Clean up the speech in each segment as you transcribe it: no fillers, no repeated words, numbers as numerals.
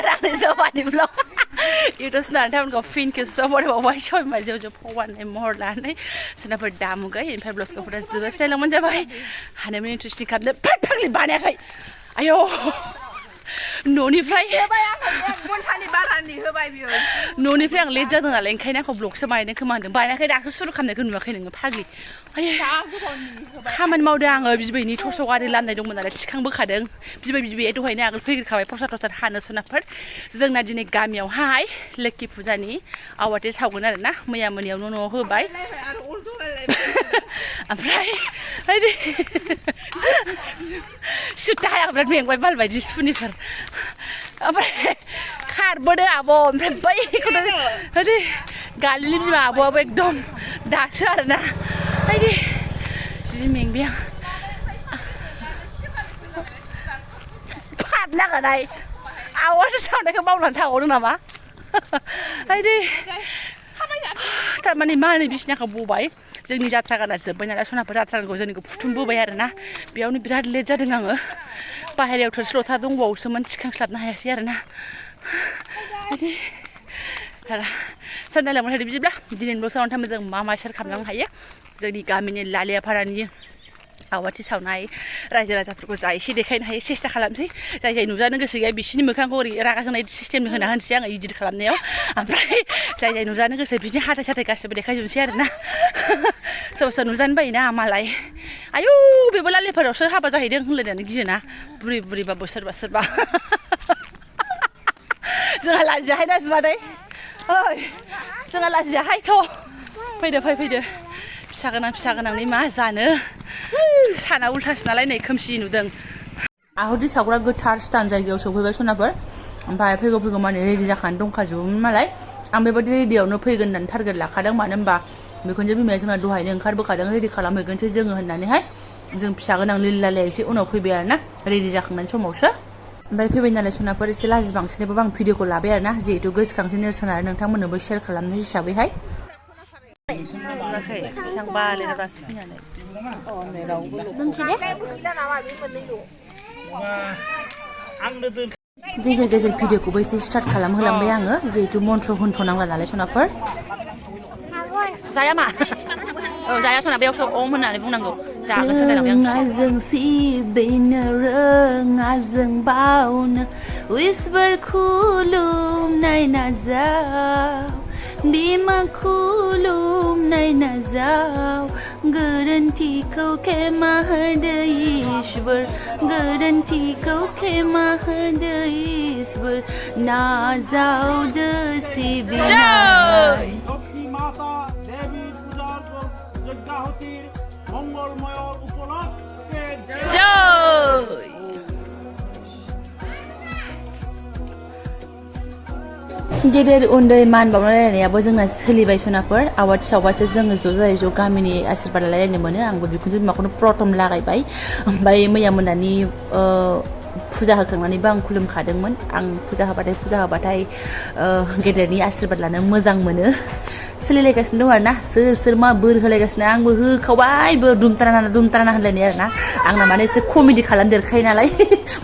रांनि जबानि blog YouTube नानै टाइमखौ फिनखौ सबारबावबाय सयमा जेव जेव फवाननाय महर लानानै सोरनाफोर दामुगाय ओमफ्राय ब्लाउसखौफोरा जोबोद सेलांमोन जाबाय हानायमानि इन्ट्रेस्टिं खालामनो फाग्लि बानायाखै आयौ न'निफ्राय न'निफ्राय आं लेट जादों नालाय ओंखायनो आंखौ ब्लगसो बानायदों खोमा होनदों बानायाखै दासो सुरु खालामनायखौ नुवाखै नोङो फाग्लि खामानि मावदों आङो बिबैनि थस' गारि लामनाय दंमोन नालाय थिखांबोखादों बिबैया दहायनो आगोल फैग्रोखाबाय प्रसाद हानो सोनाबफोर जोंना दिनै गामियावहाय लोखि फुजानि आवाथि सावगोन आरोना मैया मोनायावनो न'आव होबाय ओमफ्राय सुटा आं बिराद मेंबाय बाल बायदि सुनिफोर ओमफ्राय खारबोदों आब' ओमफ्राय बैखौनो गालिनि बिमा आब'आबो एकदम दासो आरोना जि मेंबाय आं फाद नागानाय आवासो सावनायखौ बावनानै थाबावदों नामा थारमाने मा होनो बिसिनाखौ बबाय जोंनि जात्रा गाना जोब्बाय नालाय सनाफोर जात्राखौ जोंनिखौ फुथुमबोबाय आरोना बेयावनो बिराद लेट जादों आङो बाहेरायाव थोरसि लथा दंबावोसोमोन थिखांस्लाबनो हायासै आरोना सोर नायलांबाय थादो बिदिब्ला दिनैनि ब्लग सावनानै थांबाय जों मा मा सेयार खालामलांनो हायो जोंनि गामिनि लालियाफारानि आवाथि सावनाय रायजो राजाफोरखौ जा एसे देखायनो हायो सेस्था खालामसै जाय नुजानो गोसो गैया बिसिनि मोखांखौ ओरै रागा जोंनाय सिस्टेमनि होना होनसै आङो इदिट खालामनायाव ओमफ्राय जाय नुजानो गोसो बिदिनो हाथाय साथाय गासिबो देखायजोबनोसै आरोना सोरबा नुजानो बायोना मालाय आयौ बेबो लालिफोरावसो हाबा जाहैदों होनलायनानै गियोना बुरिबाबो सोरबा जोंहा लाजियाहायना बिमादै ओइ जोंहा लाजियाहायथ' फैदो फिसा गोनांनि मा जानो साना उल्थासो नालाय नै खोमसि नुदों आहुति सावग्रा गोथार स्टान जायगायाव सफैबाय सनाफोर ओमफ्राय फैगौ माने रेडि जाखानानै दंखाजोबोमोन नालाय आं बेबायदि रेडियावनो फैगोन होननानै टारगेट लाखादों मानो होनबा बेखौनो बिमाया जोंना दहायनो ओंखारबोखादों रेडि खालामहैगोनसै जोङो होननानैहाय जों फिसा गोनां लिलालाया एसे उनाव फैबाय आरोना रेडि जाखांनायनि समावसो ओमफ्राय फैबाय नालाय सनाफोर एसे लाजि बांसिनैबाबो आं भिडिअखौ लाबाय आरोना जिहेतु गोसोखांथि नेरसोन आरो नोंथांमोननोबो शेयार खालामनो हिसाबैहाय बेसेबां बालाय दासो फैनानै गेजेर भिडिअखौबो एसे स्टार्ट खालामहोलांबाय आङो जिहेतु मन्त्र होनथ'नांला नालाय सनाफोर जाया मा औ जाया सना बेयावसो अम होननानै बुंनांगौ जागोन जों सिबिनो रोङा जों बावनो इसोर खुलुमनाय नाजाव बिमा खुलुमनाय नाजाव गोरोन्थिखौ खेमा होदो इसोर गोरोन्थिखौ खेमा होदो इसोर नाजावदो सिबिनाय माता देवीर পূজার যজ্ঞাহুতির মঙ্গলময় উপলক্ষে জয় गेदेर उन्दै मान बावलायलायनायाबो जोंना सोलिबाय सनाफोर आवाथि सावबासो जोङो ज' गामिनि आशीर्बाद लालायनो मोनो आंबो बिखुनजो बिमाखौनो प्रथम लागायबाय ओमफ्राय मैया मोनानि फुजा होखांनानैबो आं खुलुमखादोंमोन आं फुजा होबाथाय गेदेरनि आशीर्बाद लानो मोजां मोनो सोलिलायगासिनो दं आरोना सोर मा बोर होलायगासिनो आंबो होखावबायबो दुमताराना होनलायनाय आरोना आंना माने एसे कमेडि खालामदेरखायो नालाय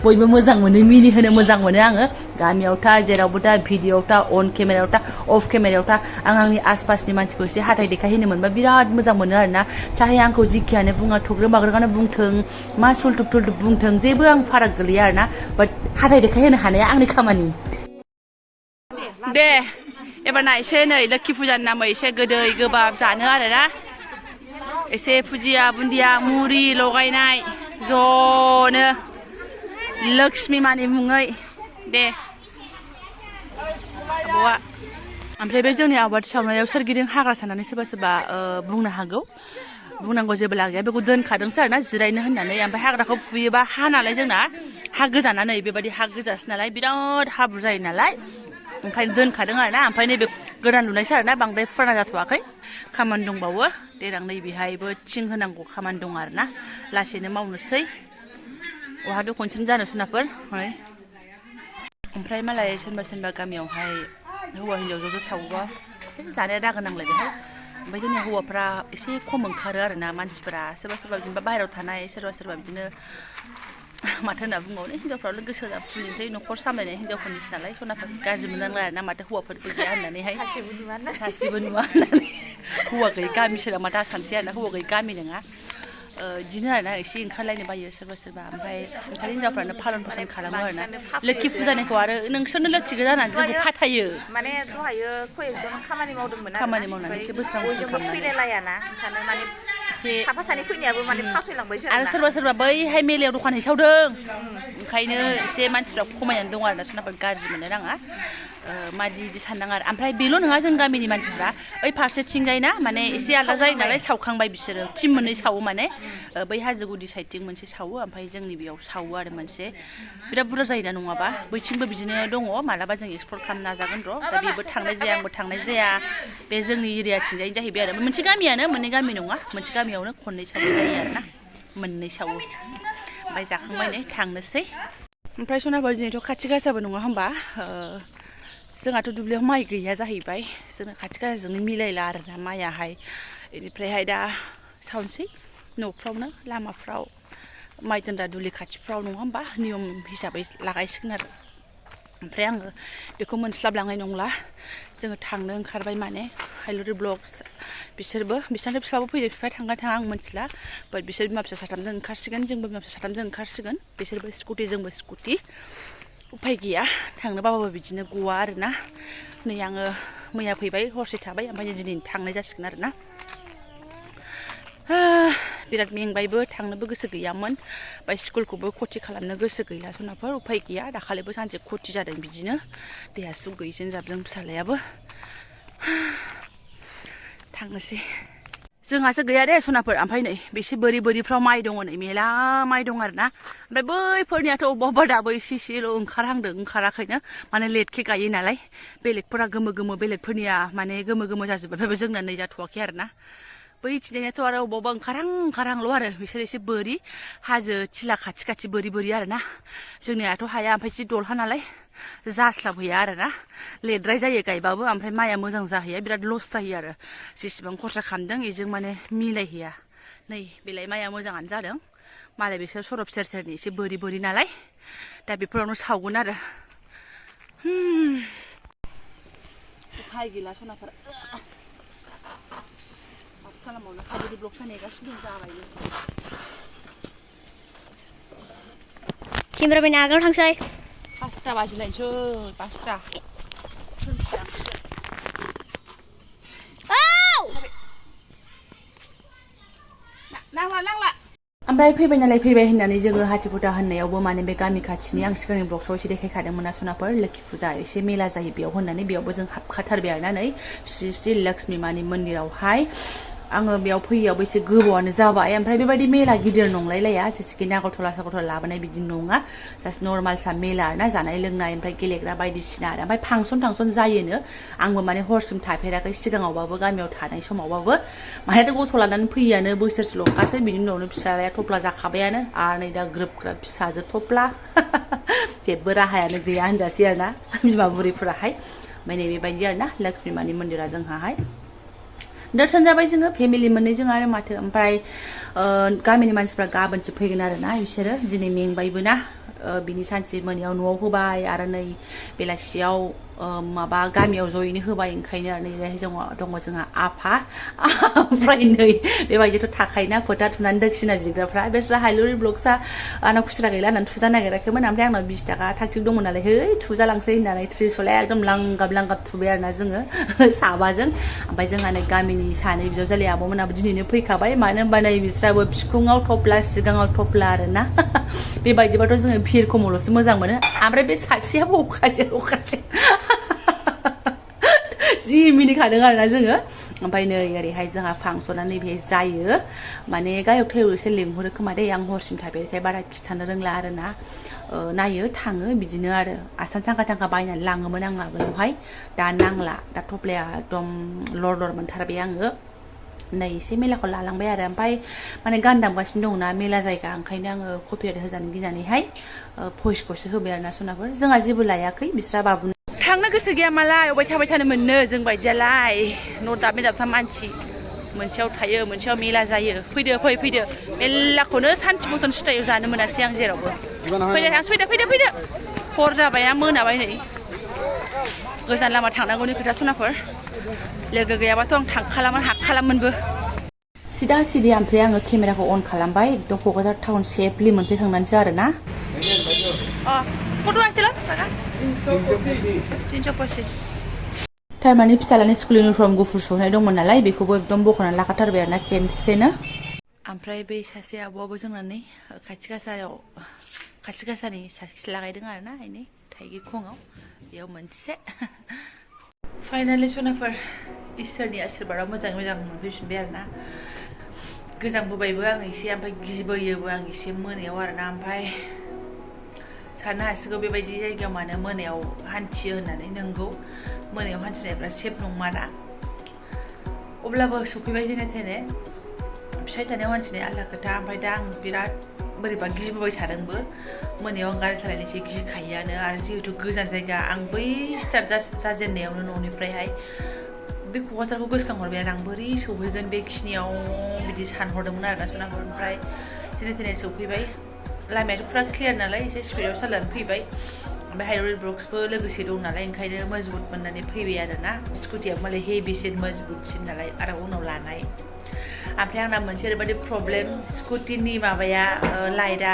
बयबो मोजां मोनो मिनि होनो मोजां मोनो आङो गामियाव था जेरावबो था भिडिअ'आव था अन केमेरायाव था अफ केमेरायाव था आं आंनि आसपासनि मानसिखौ एसे हाथाय देखायहोनो मोनबा बिराद मोजां मोनो आरोना चाहे आंखौ जिखियानो बुङा थग्रो माग्रोगानो बुंथों मा सुलटुब बुंथों जेबो आं फाराग गोलैया आरोना बाट हाथाय देखायहोनो हानाया आंनि खामानि दे एबारना एसे नै लोखि फुजानि नामै एसे गोदै गोबाब जानो आरोना एसे फुजिया बुन्दिया मुरि लगायनाय ज'नो लक्ष्मी मानि मुङै दे आब'आ ओमफ्राय बे जोंनि आबाद सावनायाव सोरगिदिं हाग्रा साननानै सोरबा बुंनो हागौ बुंनांगौ जेबो गैया बेखौ दोनखादोंसो आरोना जिरायनो होननानै ओमफ्राय हाग्राखौ फुयोबा हा नालाय जोंना हा गोजानानै बेबायदि हा गोजासो नालाय बिराद हाब्रु जायो नालाय ओंखायनो दोनखादों आरोना ओमफ्राय नैबे गोदान लुनायसो आरोना बांद्राय फुराना जाथ'वाखै खामानि दंबावो देनां नैबेहायबो थिं होनांगौ खामानि दं आरोना लासैनो मावनोसै वहाथ' खनसेनो जानो सोनाफोर ओमफ्राय मालाय सोरबा गामियावहाय हौवा हिन्जाव ज' सावोबा जानाया दागो नांलाय बेहाय ओमफ्राय जोंनि हौवाफ्रा एसे खम ओंखारो आरोना मानसिफोरा सोरबा बिदिनो बाहेरायाव थानाय सोरबा बिदिनो माथो होनना बुंबावनो हिनजावफ्राल' गोसो जा फुजिनोसै न'खर सामलायनाय हिनजावफोरनिसो नालाय सनाफोर गाज्रि मोननांला आरोना माथो हौवाफोरबो गैया होननानैहाय सासेबो नुवा होननानै हौवा गैयै गामिसोरा माथो आसानसै आरोना हौवा गैयै गामि नङा बिदिनो आरोना एसे ओंखारलायनो बायो सोरबा सोरबा ओमफ्राय ओंखायनो हिनजावफ्रानो फालन फसन खालामो आरोना लोखि फुजानिखौ आरो नोंसोरनो लोखि जानानै जोंखौ फाथायो माने दहायो खयजन खामानि मावदोंमोन खामानि मावनानै एसे बोस्रां बोस्रां खालामनानै फैलायलायाना ओंखायनो माने एसे साफा सानै फैनायाबो माने फासयलांबायसो आरो सोरबा सोरबा बैहाय मेलायाव दखान हैसावदों ओंखायनो एसे मानसिफ्रा खमायनानै दं आरोना सोरनाबा गाज्रि मोननो नाङा मादि इदि साननाङा आरो ओमफ्राय बेल' नङा जों गामिनि मानसिफ्रा ओइ फारसेथिंजायना माने एसे आलादा जायो नालाय सावखांबाय बिसोरो टिम मोननै सावो माने बै हाजो गुदि साइडथिं मोनसे सावो ओमफ्राय जोंनि बेयाव सावो आरो मोनसे बिराद बुरजा जायोना नङाबा बैथिंबो बिदिनो दङ मालाबा जों एक्सप्लर खालामनो नाजागोन र' दा बेबो थांनाय जाया आंबो थांनाय जाया बे जोंनि एरियाथिंजाय जाहैबाय आरो मोनसे गामियानो मोननै गामि नङा मोनसे गामियावनो खननै सावनाय जायो आरोना मोननै सावो ओमफ्राय जाखांबाय नै थांनोसै ओमफ्राय सनाफोर दिनैथ' खाथि गासाबो नङा होमबा जोंहाथ' दुब्लियाव माइ गैया जाहैबाय जोंना खाथि गासाजोंनो मिलायला आरोना माइयाहाय बेनिफ्रायहाय दा सावनोसै न'फ्रावनो लामाफ्राव माइ दोनग्रा दुलि खाथिफ्राव नङा होमबा नियम हिसाबै लागायसिगोन आरो ओमफ्राय आङो बेखौ मोनस्लाबलांनाय नंला जोङो थांनो ओंखारबाय माने हाइलुरि ब्लग्स बिसोरबो बिसोरनिफ्राय बिफाबो फैदों बिफाया थांगोन थाङा आं मिथिला बाट बिसोर बिमा फिसा साथामजों ओंखारसिगोन जोंबो बिमा फिसा साथामजों ओंखारसिगोन बिसोरबो स्कुटि जोंबो स्कुटि उफाय गैया थांनो बाबाबो बिदिनो गवा आरोना नै आङो मैया फैबाय हरसे थाबाय ओमफ्राय दिनै थांनाय जासिगोन आरोना बिराद मेंबायबो थांनोबो गोसो गैयामोन ओमफ्राय स्कुलखौबो खथि खालामनो गोसो गैला सनाफोर उफाय गैया दाखालिबो सानसे खथि जादों बिदिनो देहा सुख गैयिजों जाबजों फिसालायाबो थांनोसै जोंहासो गैया दे सनाफोर ओमफ्राय नै बेसे बोरिफ्राव माइ दङ नै मेला माइ दं आरोना ओमफ्राय बैफोरनियाथ' अबेबा दाबो एसे एसेल' ओंखारहांदों ओंखाराखैनो माने लेटखे गायो नालाय बेलेगफोरा गोमो बेलेगफोरनिया माने गोमो जाजोब्बाय ओमफ्राय जोंना नै जाथ'वाखै आरोना बैथिंजायथ' आरो अबेबा ओंखारहांल' आरो बिसोर एसे बोरि हाजो थिला खाथि बोरि आरोना जोंनियाथ' हाया ओमफ्राय एसे दलहा नालाय जास्लाबहैया आरोना लेटद्राय जायो गायबाबो ओमफ्राय माइया मोजां जाहैया बिराद लस जायो आरो जेसेबां खरसा खालामदों बेजों माने मिलायहैया नै बेलाय माइया मोजाङानो जादों मालाय बिसोर सरब सेरनि एसे बोरि नालाय दा बेफोरावनो सावगोन आरो उफाय गैला सनाफोर खालामबावनो हाइलुरि ब्लग नेगासिनो दं जाबाय केमेरामेन आगोलाव थांसै 5टा बाजिलायसै 5टा नांला ओमफ्राय फैबाय नालाय फैबाय होननानै जोङो हाथिफुटा होननायावबो माने बे गामि खाथिनि आं सिगांनि ब्लगसआव एसे देखायखादोंमोन ना सनाफोर लोखि फुजा एसे मेला जायो बेयाव होननानै बेयावबो जों हाबखाथारबाय आरोना नै श्री श्री लक्ष्मी मानि मन्दिरावहाय आङो बेयाव फैयावबो एसे गोबावानो जाबाय ओमफ्राय बेबायदि मेला गिदिर नंलायलाया जेसेखि नागरटला लाबोनाय बिदि नङा जास्ट नर्माल सा मेला ना जानाय लोंनाय ओमफ्राय गेलेग्रा बायदिसिना आरो ओमफ्राय फांसन जायोनो आंबो माने हरसिम थाफेराखै सिगाङावबाबो गामियाव थानाय समावबाबो माने गथ' लानानै फैयानो बोसोरसेल'खासै बिनि उनावनो फिसालाया थफ्ला जाखाबायानो आरो नै दा ग्रोब फिसाजो थफ्ला जेबो राहायानो गैया होनजासै आरोना बिमा बुरैफोराहाय ओमफ्राय नै बेबायदि आरोना लक्ष्मी मानि मन्दिरा जोंहाहाय दर्शन जाबाय जोङो फेमिलि मोननैजों आरो माथो ओमफ्राय गामिनि मानसिफ्रा गाबोनसो फैगोन आरोना बिसोरो दिनै मेंबायबो ना बिनि सानसे मोनायाव न'आव होबाय आरो नै बेलासियाव माबा गामियाव जयैनो होबाय ओंखायनो आरो नै दङ जोंहा आफा ओमफ्राय नै बेबायदिथ' थाखायोना फोथा थुनानै दक्षिना बिग्राफ्रा बेस्रा हाइलुरि ब्लग्सआ आंनाव खुस्रा गैला होननानै थुजा नागिराखैमोन ओमफ्राय आंनाव 20 थाखा थाग दंमोन नालाय है थुजालांसै होननानै त्रिसला एकदम लांगाब थुबाय आरोना जोङो साबाजों ओमफ्राय जोंहा नै गामिनि सानै बिजावजालि आब'मोनाबो दिनैनो फैखाबाय मानो होनबा नै बिस्राबो बिखुङाव थफ्ला सिगाङाव थफ्ला आरोना बेबायदिबाथ' जोङो भिर खमावल'सो मोजां मोनो ओमफ्राय बे सासेयाबो अखासे जि मिनिखादों आरोना जोङो ओमफ्राय नै ओरैहाय जोंहा फांसना नैबे जायो माने गायक थायक एसे लेंहरो खोमा दे आं हरसिम थाफेरखाय बारा खिथानो रोंला आरोना नायो थाङो बिदिनो आरो आसान थांखा बायनानै लाङोमोन आं आगोलावहाय दा नांला दा थफ्लाया एकदम लर मोनथारबाय आङो नै एसे मेलाखौ लालांबाय आरो ओमफ्राय माने गान दामगासिनो दंना मेला जायगा ओंखायनो आङो कपिराइट होजानो गिनानैहाय भइसखौसो होबाय आरोना सनाफोर जोंहा जेबो लायाखै बिस्रा बाबु थांनो गोसो गैया मालाय अबाय थाबाय थानो मोननो जों बायदियालाय न' दाबथाम मानसि मोनसेयाव थायो मोनसेयाव मेला जायो फैदो मेलाखौनो सान्थि मथन सुथायाव जानो मोनासै आं जेरावबो फैदो थां फैदो हर जाबाय मोनाबाय नै गोजान लामा थांनांगौनि खोथा सनाफोर लोगो गैयाबाथ' आं थांखालामोन हाखालामोनबो सिदा सिदि ओमफ्राय आङो केमेराखौ अन खालामबाय एकदम क'क्राझार टाउन सेफलि मोनफैखांनानैसो आरोना कत आसला 325 थारमाने फिसालानि स्कुल इउनिफर्म गुफुर सौनाय दंमोन नालाय बेखौबो एकदम बख'नानै लाखाथारबाय आरोना खेनसेनो ओमफ्राय बै सासे आब'आबो जोंना नै खाथि गासानि साखि लागायदों आरोना नै थाइगिर खङाव बेयाव मोनसे फाइनालि सनाफोर इसोरनि आशीर्बादाव मोजाङै मोजां मोनफैफिनबाय आरोना गोजांबोबायबो आं एसे ओमफ्राय गिबोयोबो आं एसे मोनायाव आरोना ओमफ्राय साननो हासिगौ बेबायदि जायगायाव मानो मोनायाव हान्थियो होननानै नंगौ मोनायाव हान्थिनायफ्रा सेफ नङाना अब्लाबो सफैबाय जेने थेने फिसाइ जानायाव हान्थिनाय आलदा खोथा ओमफ्राय दा आं बिराद बोरैबा गिबोबाय थादोंबो मोनायाव आं गारि सालायनो एसे गिखायोआनो आरो जिहेतु गोजान जायगा आं बै स्टार्ट जाजेननायावनो न'निफ्रायहाय बे क'क्राझारखौ गोसोखांहरबाय आरो आं बोरै सौहैगोन बेखिनियाव बिदि सानहरदोंमोन आरोना सनाफोर ओमफ्राय जेने थेने सौफैबाय लामायाथ' फुरा क्लियार नालाय एसे स्पिडाव सालायनानै फैबाय ओमफ्राय हाइरड ब्लक्सबो लोगोसे दं नालाय ओंखायनो मजबुत मोननानै फैबाय आरोना स्कुटिया मालाय हेभिसिन मजबुतसिन नालाय आरो उनाव लानाय ओमफ्राय आंना मोनसे ओरैबायदि प्रब्लेम स्कुटिनि माबाया लाइटआ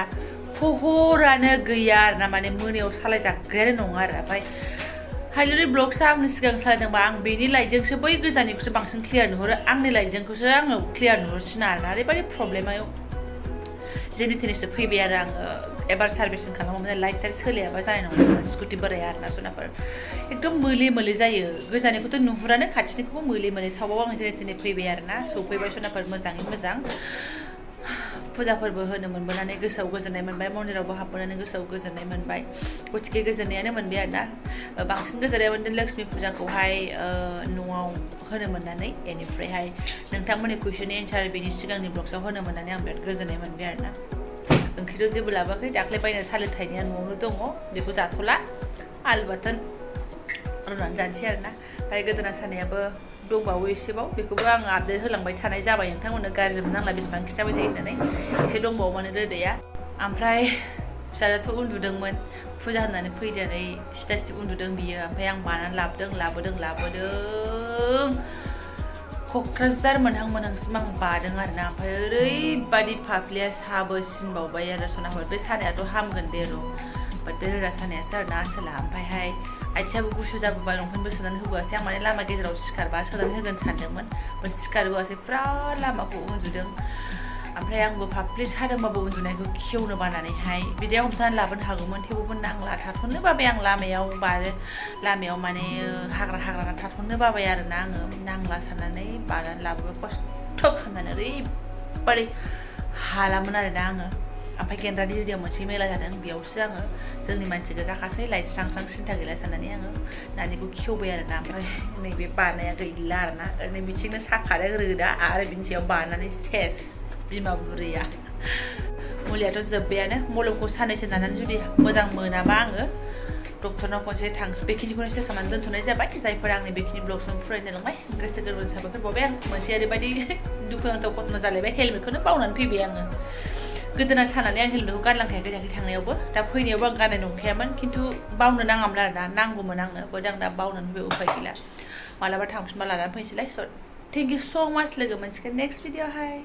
फहरानो गैया आरोना माने मोनायाव सालायजाग्रायानो नङा आरो ओमफ्राय हाइरड ब्लक्सआ आंनि सिगां सालायदोंबा आं बेनि लाइटजोंसो बै गोजाननिखौसो बांसिन क्लियार नुहुरो आंनि लाइटजोंखौसो आङो क्लियार नुहुरसिना आरोना ओरैबायदि प्रब्लेमाव जेने थेनेसो फैबाय आरो आङो एबार सार्भिसिं खालामोमोन लाइट सोलायाबा जानाय नङा स्कुटि बोराया आरोना सनाफोर एकदम मोले जायो गोजाननिखौथ' नुहुरानो खाथिनिखौबो मोले थावबाव आं जेने थेने फैबाय आरोना सौफैबाय सनाफोर मोजाङै मोजां फुजाफोरबो होनो मोनबोनानै गोसोआव गोजोननाय मोनबाय मन्दिरावबो हाबबोनानै गोसोआव गोजोननाय मोनबाय गथिखे गोजोननायानो मोनबाय आरोना बांसिन गोजोननाय मोनदों लक्ष्मी फुजाखौहाय न'आव होनो मोननानै बेनिफ्रायहाय नोंथांमोननि कुइसननि एन्सार बेनि सिगांनि ब्लग्सआव होनो मोननानै आं बिराद गोजोननाय मोनबाय आरोना ओंख्रिथ' जेबो लाबोआखै दाख्लै बायना थालिर थाइनाया न'आवनो दङ बेखौ जाथ'ला आलु बाथोन रुनानै जानोसै आरोना ओमफ्राय गोदोना सानायाबो दंबावो एसेबाव बेखौबो आङो आपडेट होलांबाय थानाय जाबाय नोंथांमोननो गाज्रि मोननांला बेसेबां खिन्थाबाय थायो होननानै एसे दंबावो माने रोदाया ओमफ्राय फिसाजोआथ' उन्दुदोंमोन फुजा होननानै फैनानै सिदा उन्दुदों बियो ओमफ्राय आं बानानै लाबोदों क'क्राझार मोनहांसिम आं बादों आरोना ओमफ्राय ओरैबादि फाफ्लिया साबोसिनबावबाय आरो सनाफोर बे सानायाथ' हामगोन बे बाट बे रोदा सानायासो आरोना आसोला ओमफ्रायहाय आथिङाबो गुसु जाबोबाय लंपेन्टबो सोनानै होबोआसै आं माने लामा गेजेराव सिखारबा सोनानै होगोन सानदोंमोन बाट सिखारबोआसै फुरा लामाखौ उन्दुदों ओमफ्राय आंबो फाफ्लि सादोंबाबो उन्दुनायखौ खेवनो बानानैहाय बिदाया हमथानानै लाबोनो हागौमोन थेवबो नांला थाथ'नो बाबाय आं लामायाव माने हाग्रा थाथ'नो बाबाय आरोना आङो नांला साननानै बानानै लाबोबाय खस्थ' खालामनानै ओरैबादि हालामोन आरोना आङो ओमफ्राय गेन्द्रानि दैयाव मोनसे मेला जादों बेयावसो आङो जोंनि मानसि गोजाखासै लाइस्रां सिन्था गैला साननानै आङो नानिखौ खेवबाय आरोना ओमफ्राय नैबे बानाया गैला आरोना ओरैनो बिथिंनो साखादों रोदा आरो बिनि सायाव बानानै सेस बिमा बुरैया मुलियाथ' जोब्बायानो मलमखौ साननैसो लानानै जुदि मोजां मोनाबा आङो डक्टरनाव खनसे बेखिनिखौनो सेयार खालामनानै दोनथ'नाय जाबाय जायफोरा आंनि बेखिनि ब्लगसआव फरायनो लांबाय गोसो गोरबोजों साबायखर बावबाय आं मोनसे ओरैबायदि दुखुनांथाव घटना जालायबाय हेलमेटखौनो बावनानै फैबाय आङो गोदोना सानानै आं हेलमेटखौ गानलांखायाखै थांनायावबो दा फैनायावबो आं गाननाय नंखायामोन खिन्थु बावनो नाङामोन आरोना नांगौमोन आंनो बाट आं दा बावनानै फैबाय उफाय गैला मालाबा थांफिनबा लानानै फैनोसैलाय स' थेंक इउ स' माच लोगो मोनसिगोन नेक्स्ट भिडिअ'हाय